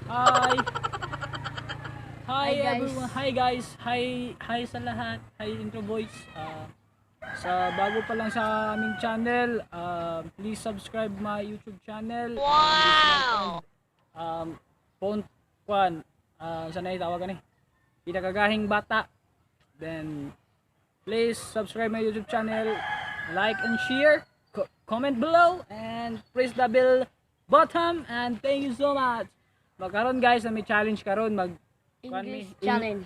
Hi. Hi, Hi, guys. everyone. Hi guys. Hi hi sa lahat. Hi, Intro Voice. Sa bago pa lang sa aming channel, please subscribe my YouTube channel. Wow. Phone kwan sa nay tawagan ni. Pinakagahing bata. Then please subscribe my YouTube channel, like and share, comment below and press the bell button, and thank you so much. Magkaroon guys na may challenge karon mag kuan mi, English challenge.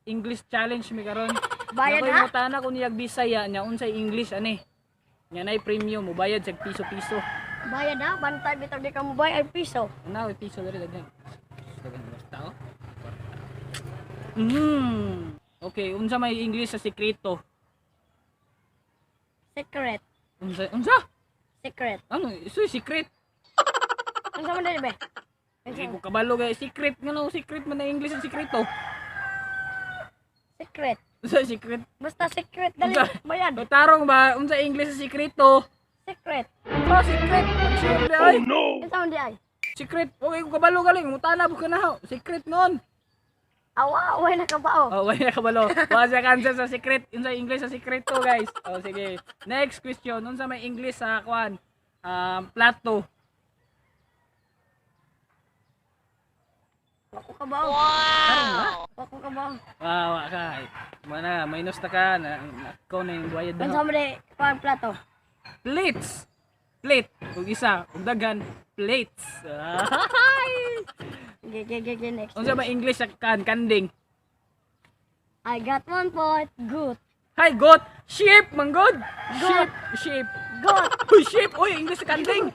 English challenge mi karon. Bayad Nakoy ha? mutana kung niyag Bisaya nya unsay English ani. Nya nay premium mo bayad sa piso-piso. Bayad ha? Bantay bitaw di ka mo bayad piso. Ana piso diri daghan. Daghan basta oh. Okay, unsa may English sa sekreto? Secret. Unsa unsa? Secret. Ano? Iso secret. Unsa man dili be? Hindi ko kabalo kay secret nga no, secret man na English ang sekreto. Secret. Unsa secret? Basta secret dali. Unsa? Bayad. Tarong ba unsa English sa sekreto? Secret. Oh, secret. Secret ay. Unsa man di ay? Secret. Okay ko kabalo galing. Mutana ka na ho. Secret noon. Awa, away na kabao. Oh, wala na kabalo. Wa siya cancel sa secret. Unsa English sa sekreto, guys? Oh, sige. Next question. Unsa may English sa kwan? Plato. Wako kabao. Tarong ba? Wako kabao. Ah, wa ka. Mana, minus na ka na, ikaw na yung bayad Unsa na. man di kuan plato? Plates. Plate. Ug isa, ug daghan, plates. Ay! Ge ge ge ge next. Unsa may English sa kan kanding? I got 1 point. Good. Hi, goat. Sheep, manggod. Sheep, sheep. Goat. Uy, sheep. Uy, English sa kanding.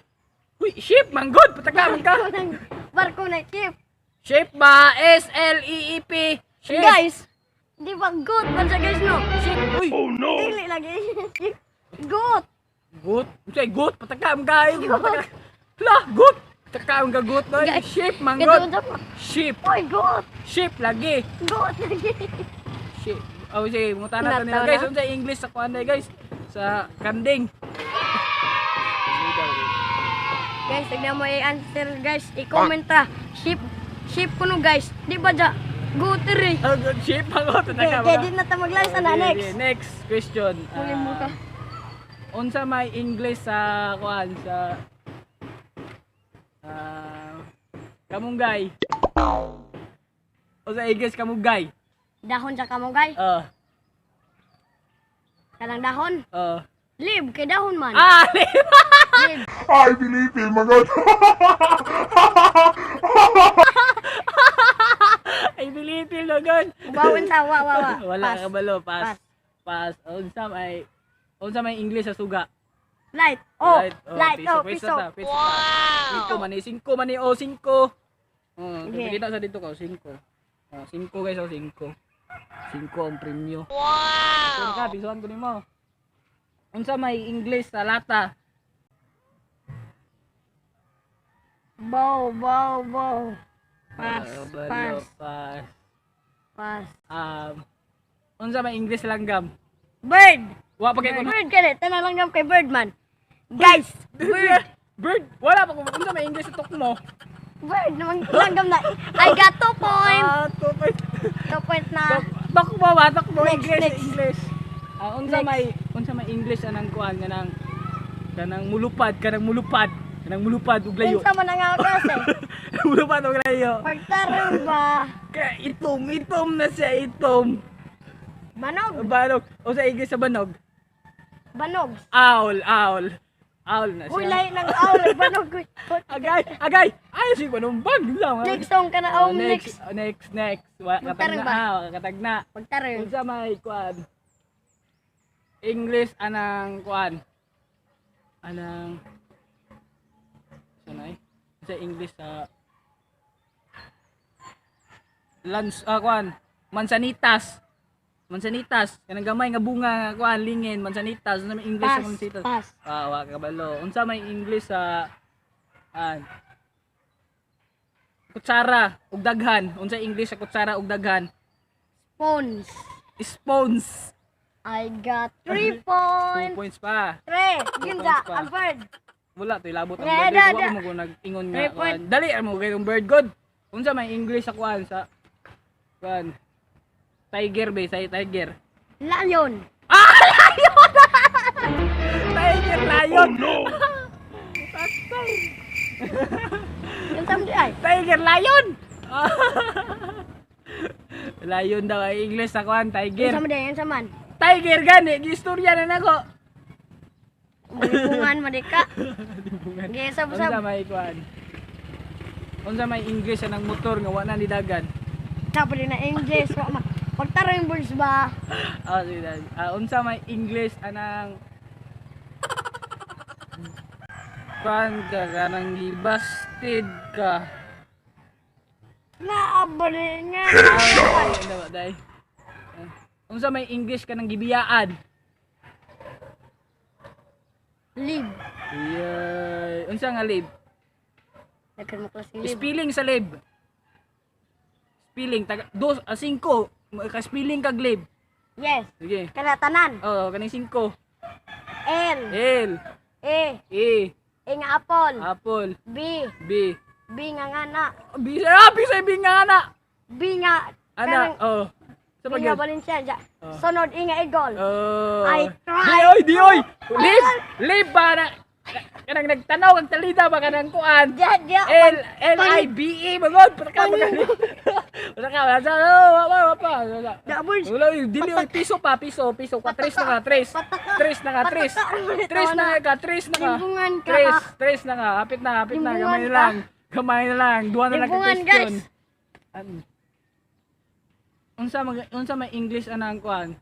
Uy, sheep, manggod. Pataka man ka. Barko ng barko na chip. Sheep ba? S-L-E-E-P. Sheep. Guys, di ba good man siya guys no? Sheep. Uy. Dili lagi. Good. Goat. Uy, goat. Pataka man ka. Ay, pataka. La, goat. Pataka man ka, goat. Uy, Guys, sheep, Ganito manggod. unsa pa? Sheep. Oy, good. Sheep, lagi. Good lagi. Sheep. Oh, sige, muta na to nila Nataw guys. na? Unsa English sa kuan guys? Sa kanding. Guys, tignan mo i-answer guys. I-comment ra. Ship ship kuno guys. Di ba ja? Good rin. Oh, good. Sheep, manggod. Pataka Okay, di na ta maglaysa na Okay, next. okay. Next question. Huli mo ka. Unsa may English sa kuan sa kamunggay? Unsa English kamunggay? Dahon sa kamugay. Kanang dahon. Lib kay dahon man. Ah, Lib. I believe in my God. I believe in logon. Bawon sa wa wa wa. Wala Pass. ka balo, pass. Pass. Pass. Unsa may English sa suga? Light. Oh, Light. light. Piso, Oh, piso. piso. Ta, piso ta. Piso man eh, singko man eh, oh, singko. Oh, Okay. kita sa dito ko, singko. Oh, singko guys, oh, singko. Singko ang premyo. Wow. Ka, pisuan ko nimo. Unsa may English sa lata? Bow, bow, bow. Pass, Balo, pass, pass. pass. Unsa may English sa langgam? Bird. Wa pa kay kuno. Bird kani, tanan lang kay Birdman. Guys, bird. Bird. Wala pa kung unsa may English sa tukmo. Bird naman langgam na. I got 2 point. Ah, 2 point. 2 point na. Takbo ba? Takbo Next, English, next. English. Ah, unsa Next. may unsa may English anang kuan kanang kanang mulupad, kanang mulupad, kanang mulupad ug layo. Unsa man ang klase? Mulupad ug layo. Pagtarong ba? Kaya itom, itom na siya, itom. Banog. Banog. O sa English sa banog? Banog. Owl, owl. Owl na Uy, siya. lahi ng owl, banog. Uy. Agay, agay. Ay, si panumbag lang. Next song ka na, Oh, oh, next, next. oh, next, next. Wa katag Magtarong na, ba? ah, wa katag na. Pagtarong. Unsa may kuan? English anang kuan? Anang sanay? Sa English sa lans kuan mansanitas. Mansanitas kanang gamay nga bunga nga kuan lingin mansanitas. Unsa may English Pass, sa mansanitas? pass. Ah, wa kabalo. Unsa may English sa an kutsara ug daghan? Unsa English sa kutsara ug daghan? Spoons. Spoons. I got 3 2 points. points pa. 3. Yun Points da, pa. ang bird. Wala to ilabot ang Yeah, bird. da, Wa da. mo ko nag-ingon nga 3 point. kuan. Dali mo kay bird good. Unsa may English sa kuan sa kuan? Tiger ba say tiger. Lion. Tiger lion. Oh no! Yung tamdi ay. Tiger lion. Lion daw ay English sa kuan Yung tiger. tamdi, yung saman. Tiger gani gistorya na nako. Bulipungan madika. Limbungan. Gisab Unsa sab. may kuan? Unsa may English sa nang motor nga wa na ni dagan? Tapos na English. Wa ma. Pagtarong yung birds ba? Ah, sige na. Ah, unsa may English anang kuan ka kanang gibasted ka. Naabali nga. Ay, ano ba, day? Ah, unsa may English kanang gibiyaan? Leave. Yay. Unsa nga lib? Nagkan mo klaseng leave. Spelling sa lib. Spelling taga dos ah, singko ka spelling kag lib. Yes. Sige. Kana tanan. Oh, kaning singko. L. L A. E A nga apple. apple B. B B nga ngana. B ah, B sa B nga ana. B nga Ana, kanang- oh. Sa B nga pag Valencia. Ja. Oh. Sunod I nga eagle. Oh. I tried. Di oy, di oy. Lib, lib ba na kanang nagtanaw kag talida ba kanang kuan. Diya, diya. L L I B E magod pataka ba Pataka wala sa oh, wa pa wa pa. Wala. Da birds. Wala oy, dili oy piso pa, piso, piso ka tres na ka, tres. Pataka. Tres na ka, tres. Pataka. Tres na ka, tres na ka. Limbungan ka. Tres, tres na ka. Hapit na, hapit na, Limbungan gamay na ka. lang. Gamay na lang. Duha na lang ka Limbungan, question. guys. Ano? Unsa mag unsa may English anang kuan?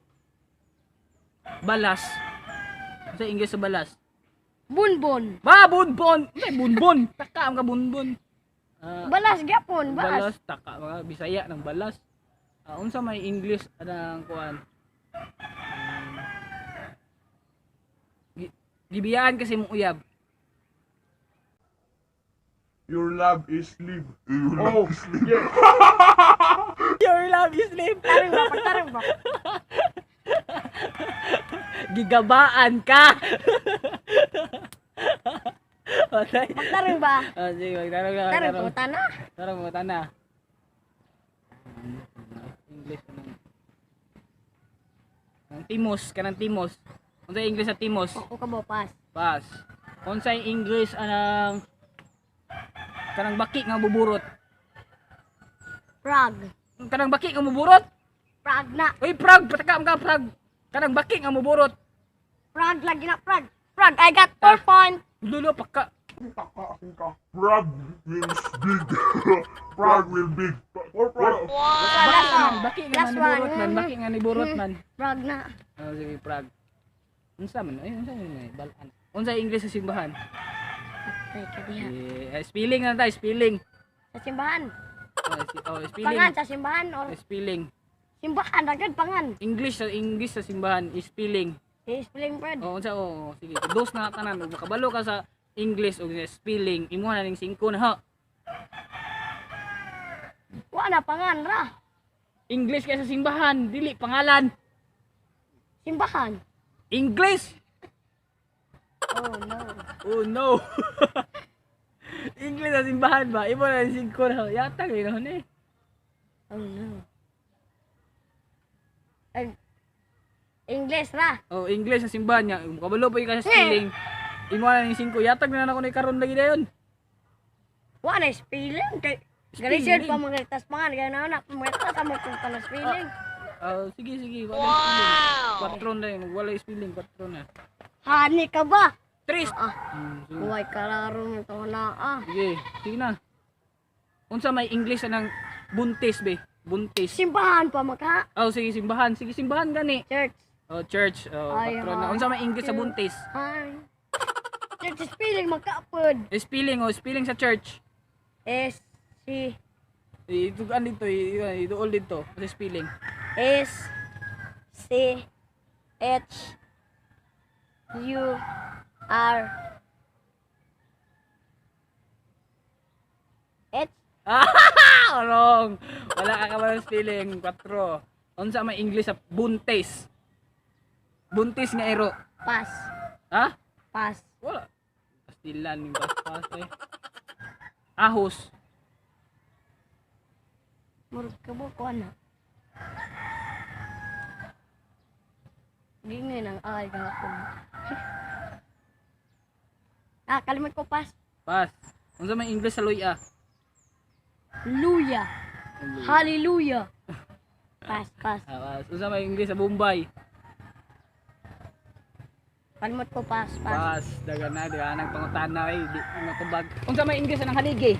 Balas. Unsa English sa balas? Bunbon. Ba bunbon. Unsa bunbon? Taka ang ka bunbon. Ah, Balas gyapon, balas. balas taka mga Bisaya ng balas. Ah, unsa may English anang kuan? Gibiyaan kasi mong uyab. Your love is live. Oh, yeah. Your love is live. Tarong ba, pagtarong ba? Gigabaan ka. Patay. Pagtarong ba? Ah, sige, magtarong na. Tarong Magtarong. puta na. Tarong mo na. English anong Ang timos, kanang timos. Unsa English sa timos? O ka mo pass. Pass. Unsay English anang kanang baki nga buburot? Frog. Kanang baki nga muburot? Frog na. Uy, frog, pataka ka frog. Kanang baki nga muburot. Frog lagi na frog. Frog, I got 4 point. Lulo paka. Frog means big. Frog will big. Or frog. Last one. Baki nga Last man niburot one. man, baki nga niburot man. Frog na. Oh, sige, frog. Unsa man? Ay, unsa man? Ay, balaan. Unsa English sa simbahan? Patay ka diha. Eh, spelling na tayo, spelling. Sa simbahan. Oh, oh, spelling. Pangan sa simbahan or Spelling. simbahan agad pangan. English sa simbahan, spelling. Eh, spelling bird. Oh, unsa oh, sige. Dos na tanan ug makabalo ka sa English ug sa spelling, imuha na ning 5 na ha. Wa na pangan ra. English kay sa simbahan, dili pangalan. Simbahan. English. Oh no. Oh no. English sa simbahan ba? Imo na ning 5 na. Yata gayud eh. Oh no. Ay, English ra. Oh, English sa simbahan niya. Makabalo pa ka sa spelling. Imuha na ning 5. Yatag na nako ni karon lagi dayon. Wa na spelling kay Spelling. Galisod pa mga tas pangan kay na na mga tas mo kung tanong spelling. Oh, sige sige. Wala spelling. Kwatro na yun. Wala spelling, kwatro na. Hani ka ba? Tres. Ah, Hmm, sige. buhay kalaro mo to na ah. Sige, sige na. Unsa may English anang buntis be? Buntis. Simbahan pa maka Oh, sige simbahan. Sige simbahan gani. church. Oh, church. Oh, Ay, patron na. Unsa may English sa buntis? Hi. Church spelling makaapod. Spelling oh, spelling sa church. S C Itugan dito, ituol dito sa spelling. S C H U R H. Ah, wrong. Wala ka kabalo spelling. 4. Unsa may English sa buntis? Buntis nga ero. Pass. Ha? Pass. Wala. Pastilan yung pas eh. Ahos. Murag ka ba ko ana? Gingin ang ay gahapon. Ah, kalimot ko, pass. Pass. Unsa may English sa luya? Luya. Hallelujah. Pass, pass. Ah, pass. Unsa may English sa Bombay? Kalimot ko, pass, pass. Pass. Dagan na, dagan nang pangutana eh. Di matubag. Unsa may English sa nang haligi?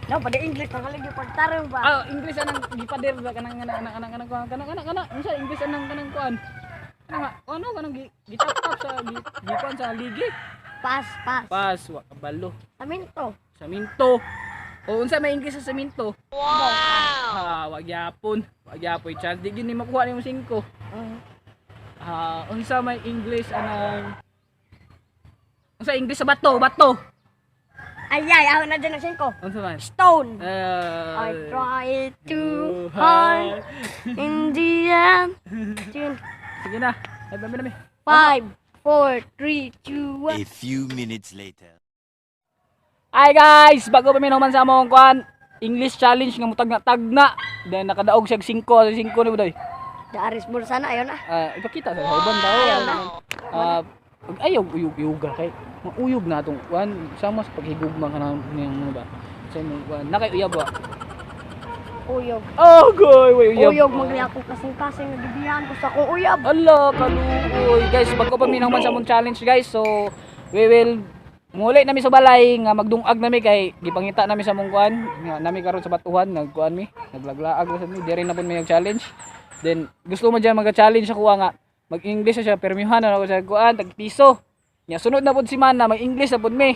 No, pag English pa kalagi pagtarong ba? Ah, English anang gipader ba kanang kanang kanang kanang kanang kanang kanang kanang kanang unsa English anang kanang kuan? Ano nga? Ano kanang gitap-tap sa gikuan sa haligi? Pass, pass. Pass, wa kabalo. Saminto. Saminto. O unsa may English sa saminto? Wow! Ah, wag yapon. Wag yapoy chance di gyud ni makuha nimo 5. Ah, unsa may English anang unsa English sa bato? Bato. Ay, ay, ako na dyan ang singko. Unsa man? Stone. Ah, I try too hard in the end. Tune. Sige na. Ay, dami nami. 5, 4, 3, 2, 1. A few minutes later. Hi guys, bago pa minuman sa among kuan, English challenge nga mutag na tagna. Then nakadaog siya 5, 5 ni buday. Daris Bursana, ayaw na. Ah, ipakita sa uban daw. Ah, ug ayaw uyog uyog kay mauyog na atong kuan sama sa paghigugma ka na niyang ano ba. Sa imong kuan nakay uyab ba. Uyog. Oh, goy, way uyab. Uyog, magli ako kasing-kasing nagibihan ko sa akong uyab. Ala, kaluoy. Guys, bago pa minuman sa among challenge guys. So, we will muli nami sa balay nga magdungag nami kay gipangita nami sa among kuan nga nami karon sa batuhan nagkuan mi naglaglaag ra sad mi diri na pud mi challenge. Then gusto mo diyan mag-challenge ako nga mag-English na siya permyuhan na ako sa kuan tag piso nya sunod na pud si Mana mag-English na pud mi.